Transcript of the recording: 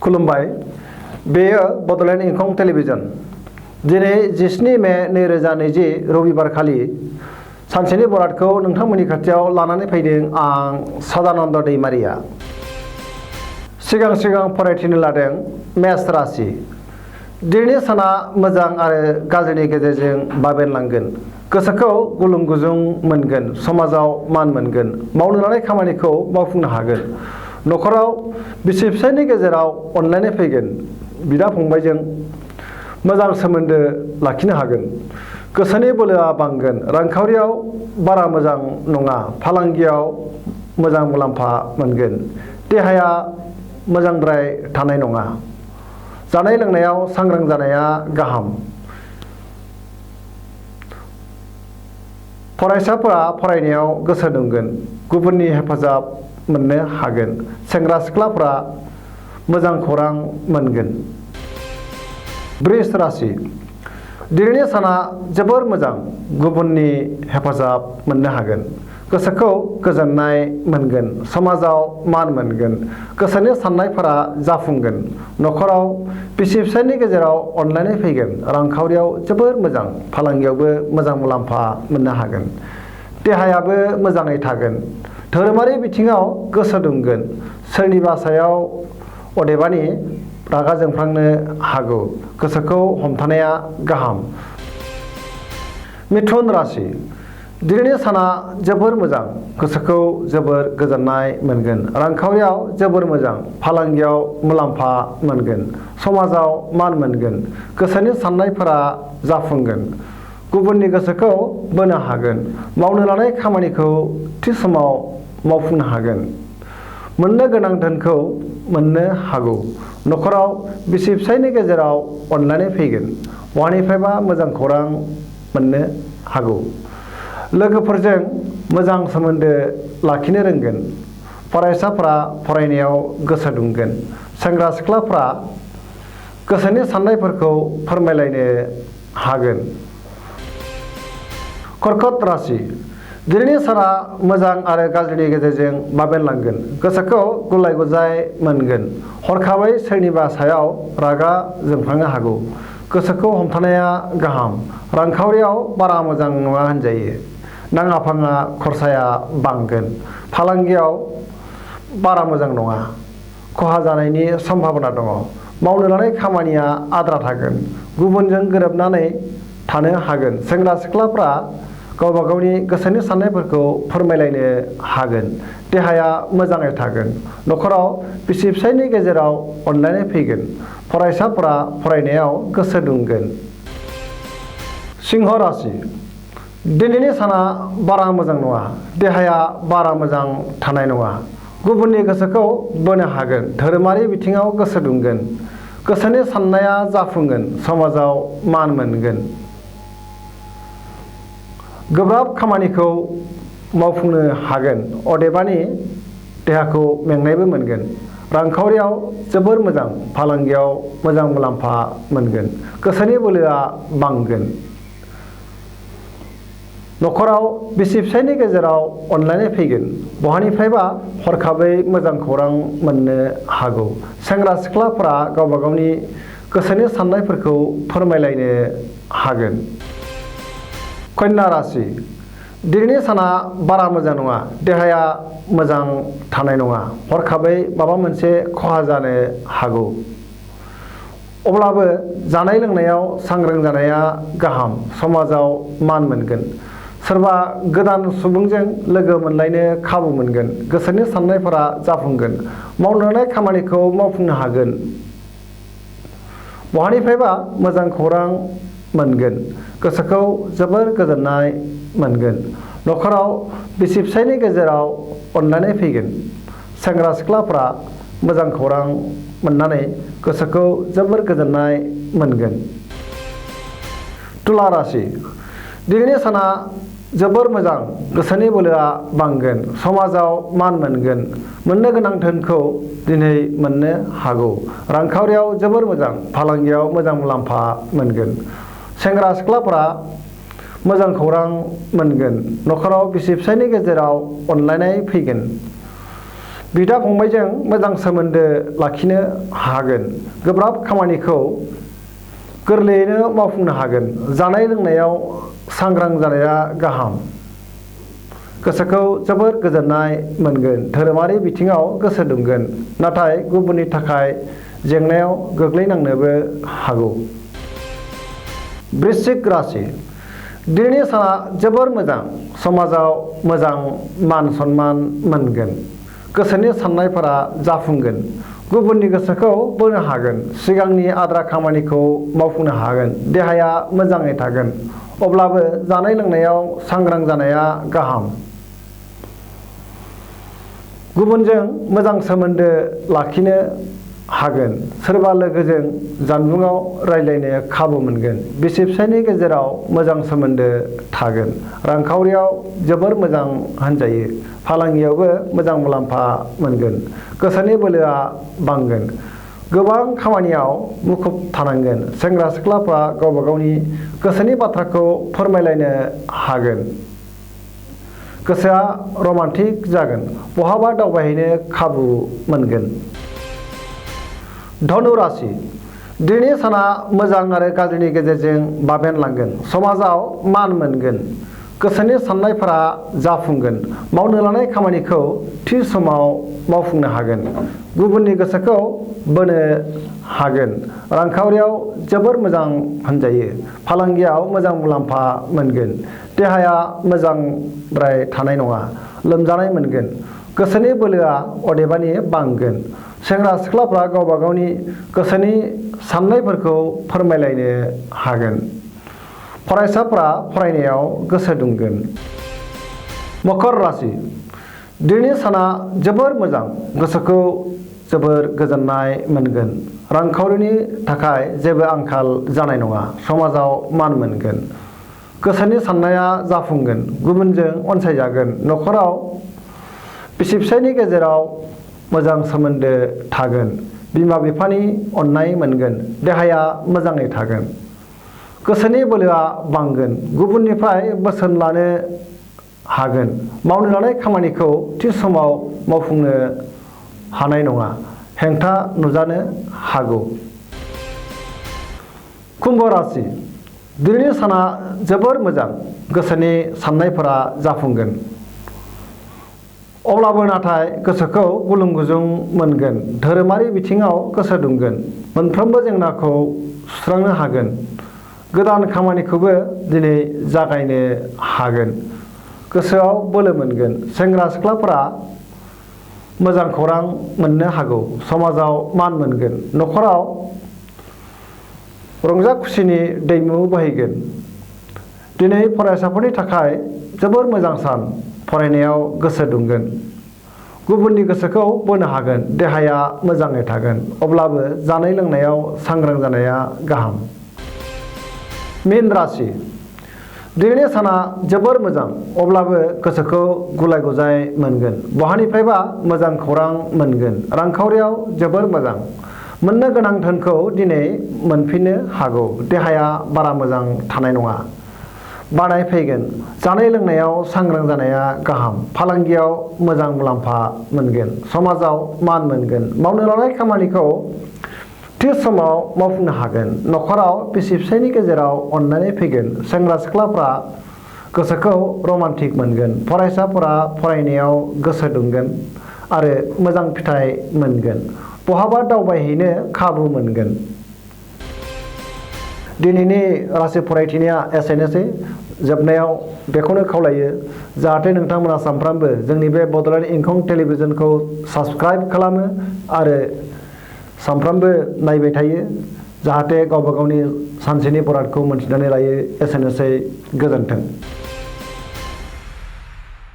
खुलुमबाय बेयो बड'लेण्ड इंखं टेलिभिजन दिनै 17 मे 2020 रबिबार खालि सानसेनि बरादखौ नोंथांमोननि खाथियाव लानानै फैदों आं सदानन्द दैमारिया सिगां फरायथिनो लादों मेष राशि दिनैनि साना मोजां आरो गाज्रिनि गेजेरजों बाबेनलांगोन गोसोखौ गुलुं गुजुं मोनगोन समाजाव मान मोनगोन मावनो लानाय खामानिखौ मावफुंनो हागोन नखराव बिसि फिसायनि गेजेराव अनलायनाय फैगोन बिदा फंबायजों मोजां सोमोन्दो लाखिनो हागोन गोसोनि बोलोआ बांगोन रांखावरियाव बारा मोजां नङा फालांगियाव मोजां मुलाम्फा मोनगोन देहाया मोजांद्राय थानाय नङा जानाय लोंनायाव सांग्रां जानाया गाहाम फरायसाफोरा फरायनायाव गोसो दुंगोन गुबुननि हेफाजाब मोननो हागोन सेंग्रा सिख्लाफोरा मोजां खौरां मोनगोन वृष राशि दिनैनि साना जोबोर मोजां गुबुननि हेफाजाब मोननो हागोन गोसोखौ गोजोननाय मोनगोन समाजाव मान मोनगोन गोसोनि साननायफोरा जाफुंगोन नखराव बिसि फिसायनि गेजेराव अनलायनाय फैगोन रांखावरियाव जोबोर मोजां फालांगियावबो मोजां मुलाम्फा मोननो हागोन देहायाबो मोजाङै थागोन धोरोमारि बिथिङाव गोसो दुंगोन सोरनिबा सायाव अदेबानि रागा जोंफ्लांनो हागौ गोसोखौ हमथानाया गाहाम मिथुन राशि दिनैनि साना जोबोर मोजां गोसोखौ जोबोर गोजोननाय मोनगोन रांखावरियाव जोबोर मोजां फालांगियाव मुलाम्फा मोनगोन समाजाव मान मोनगोन गोसोनि साननायफोरा जाफुंगोन गुबुननि गोसोखौ बोनो हागोन मावनो लानाय खामानिखौ थि समाव मावफुंनो हागोन मोननो गोनां धोनखौ मोननो हागौ नखराव बिसि फिसायनि गेजेराव अनलायनाय फैगोन बहानिफ्रायबा मोजां खौरां मोननो हागौ लोगोफोरजों मोजां सोमोन्दो लाखिनो रोंगोन फरायसाफ्रा फरायनायाव गोसो दुंगोन सेंग्रा सिख्लाफ्रा गोसोनि साननायफोरखौ फोरमायलायनो हागोन कर्कट राशि दिनैनि साना मोजां आरो गाज्रिनि गेजेरजों बाबेनलांगोन गोसोखौ गुलाय गुजाय मोनगोन हरखाबै सोरनिबा सायाव रागा जोंफ्लांनो हागौ गोसोखौ हमथानाया गाहाम रांखावरियाव बारा मोजां नङा होनजायो नाङा फाङा खरसाया बांगोन फालांगियाव बारा मोजां नङा खहा जानायनि सम्भाबना दङ मावनो लानाय खामानिया आद्रा थागोन गुबुनजों गोरोबनानै थानो हागोन सेंग्रा सिख्लाफ्रा गावबा गावनि गोसोनि साननायफोरखौ फोरमायलायनो हागोन देहाया मोजाङै थागोन नखराव बिसि फिसायनि गेजेराव अनलायनाय फैगोन फरायसाफोरा फरायनायाव गोसो दुंगोन सिंह राशि दिनैनि साना बारा मोजां नङा देहाया बारा मोजां थानाय नङा गुबुननि गोसोखौ बोनो हागोन धोरोमारि बिथिङाव गोसो दुंगोन गोसोनि साननाया जाफुंगोन समाजाव मान मोनगोन गोब्राब खामानिखौ मावफुंनो हागोन अदेबानि देहाखौ मेंनायबो मोनगोन रांखावरियाव जोबोर मोजां फालांगियाव मोजां मुलाम्फा मोनगोन गोसोनि बोलोआ बांगोन नखराव बिसि फिसायनि गेजेराव अनलायनाय फैगोन बहानिफ्रायबा हरखाबै मोजां खौरां मोननो हागौ सेंग्रा सिख्लाफोरा गावबा गावनि गोसोनि साननायफोरखौ फोरमायलायनो हागोन कन्या राशि दिनैनि साना बारा मोजां नङा देहाया मोजां थानाय नङा हरखाबै माबा मोनसे खहा जानो हागौ अब्लाबो जानाय लोंनायाव सांग्रां जानाया गाहाम समाजाव मान मोनगोन सोरबा गोदान सुबुंजों लोगो मोनलायनो खाबु मोनगोन गोसोनि साननायफोरा जाफुंगोन मावनो लानाय खामानिखौ मावफुंनो हागोन बहानिफ्रायबा मोजां खौरां मोनगोन गोसोखौ जोबोर गोजोननाय मोनगोन नखराव बिसि फिसायनि गेजेराव अनलायनाय फैगोन सेंग्रा सिख्लाफ्रा मोजां खौरां मोननानै गोसोखौ जोबोर गोजोननाय मोनगोन तुला राशि दिनैनि साना जोबोर मोजां गोसोनि बोलोआ बांगोन समाजाव मान मोनगोन मोननो गोनां धोनखौ दिनै मोननो हागौ रांखावरियाव जोबोर मोजां फालांगियाव मोजां मुलाम्फा मोनगोन सेंग्रा सिख्लाफोरा मोजां खौरां मोनगोन नखराव बिसि फिसायनि गेजेराव अनलायनाय फैगोन बिदा फंबायजों मोजां सोमोन्दो लाखिनो हागोन। गोब्राब खामानिखौ गोरलैयैनो मावफुंनो हागोन। जानाय लोंनायाव सांग्रां जानाया गाहाम। गोसोखौ जोबोर गोजोननाय मोनगोन। धोरोमारि बिथिङाव गोसो दुंगोन, नाथाय गुबुननि थाखाय जेंनायाव गोग्लैनांनोबो हागौ। वृश्चिक राशि। दिनैनि साना जोबोर मोजां। समाजाव मोजां मान सन्मान मोनगोन। गोसोनि साननायफोरा जाफुंगोन। गुबुननि गोसोखौ बोनो हागोन। सिगांनि आद्रा खामानिखौ मावफुंनो हागोन। देहाया मोजाङै थागोन, अब्लाबो जानाय लोंनायाव सांग्रां जानाया गाहाम। गुबुनजों मोजां सोमोन्दो लाखिनो हागोन। सोरबा लोगोजों जानबुङाव रायज्लायनो खाबु मोनगोन। बिसि फिसायनि गेजेराव मोजां सोमोन्दो थागोन। रांखावरियाव जोबोर मोजां होनजायो। फालांगियावबो मोजां मुलाम्फा मोनगोन। गोसोनि बोलोआ बांगोन। गोबां खामानियाव मुखुब थानांगोन। सेंग्रा सिख्लाफ्रा गावबा गावनि गोसोनि बाथ्राखौ फोरमायलायनो हागोन। गोसोआ रमान्टिक जागोन। बहाबा दावबायहैनो खाबु मोनगोन। धनु राशि। दिनैनि साना मोजां आरो गाज्रिनि गेजेरजों बाबेनलांगोन। समाजाव मान मोनगोन। गोसोनि साननायफोरा जाफुंगोन। मावनो लानाय खामानिखौ थि समाव मावफुंनो हागोन। गुबुननि गोसोखौ बोनो हागोन। रांखावरियाव जोबोर मोजां होनजायो। फालांगियाव मोजां मुलाम्फा मोनगोन। देहाया मोजांद्राय थानाय नङा। लोमजानाय मोनगोन। गोसोनि बोलोआ अदेबानि बांगोन। सेंग्रा सिख्लाफ्रा गावबा गावनि गोसोनि साननायफोरखौ फोरमायलायनो हागोन। फरायसाफ्रा फरायनायाव गोसो दुंगोन। मकर राशि। दिनैनि साना जोबोर मोजां। गोसोखौ जोबोर गोजोननाय मोनगोन। रांखावरिनि थाखाय जेबो आंखाल जानाय नङा। समाजाव मान मोनगोन। गोसोनि साननाया जाफुंगोन। गुबुनजों अनसायजागोन। न'खराव बिसि फिसायनि गेजेराव मोजां सोमोन्दो थागोन। बिमा बिफानि अननाय मोनगोन। देहाया मोजाङै थागोन। गोसोनि बोलोआ बांगोन। गुबुननिफ्राय बोसोन लानो हागोन। मावनो लानाय खामानिखौ थि समाव मावफुंनो हानाय नङा। हेंथा नुजानो हागौ। कुम्भ राशि। दिनैनि साना जोबोर मोजां। गोसोनि साननायफोरा जाफुंगोन। अब्लाबो नाथाय गोसोखौ गुलुं गुजुं मोनगोन। धोरोमारि बिथिङाव गोसो दुंगोन। मोनफ्रोमबो जेंनाखौ सुस्रांनो हागोन। गोदान खामानिखौबो दिनै जागायनो हागोन। गोसोआव बोलो मोनगोन। सेंग्रा सिख्लाफोरा मोजां खौरां मोननो हागौ। समाजाव मान मोनगोन। न'खराव रंजा खुसिनि दैमु बोहैगोन। दिनै फरायसाफोरनि थाखाय जोबोर मोजां सान। फरायनायाव गोसो दुंगोन। गुबुननि गोसोखौ बोनो हागोन। देहाया मोजाङै थागोन। अब्लाबो जानाय लोंनायाव सांग्रां जानाया गाहाम। मीन राशि। दिनैनि साना जोबोर मोजां। अब्लाबो गोसोखौ गुलाय गुजाय मोनगोन। बहानिफ्रायबा मोजां खौरां मोनगोन। रांखावरियाव जोबोर मोजां। मोननो गोनां धोनखौ दिनै मोनफिननो हागौ। देहाया बारा मोजां थानाय नङा। बानाय फैगोन। जानाय लोंनायाव सांग्रां जानाया गाहाम। फालांगियाव मोजां मुलाम्फा मोनगोन। समाजाव मान मोनगोन। मावनो लानाय खामानिखौ थि समाव मावफुंनो हागोन। न'खराव बिसि फिसायनि गेजेराव अननाय फैगोन। सेंग्रा सिख्लाफ्रा गोसोखौ रमान्टिक मोनगोन। फरायसाफोरा फरायनायाव गोसो दुंगोन आरो मोजां फिथाइ मोनगोन। बहाबा दावबायहैनो खाबु मोनगोन। दिनैनि राशि फरायथिनाया एसेनोसै। जोबनायाव बेखौनो खावलायो जाहाथे नोंथांमोना सानफ्रामबो जोंनि बे बड'लेण्ड इंखं टेलिभिजनखौ साबस्क्राइब खालामो आरो सानफ्रामबो नायबाय थायो, जाहाथे गावबा गावनि सानसेनि बरादखौ मोनथिनानै लायो। एसेनोसै। गोजोन्थों।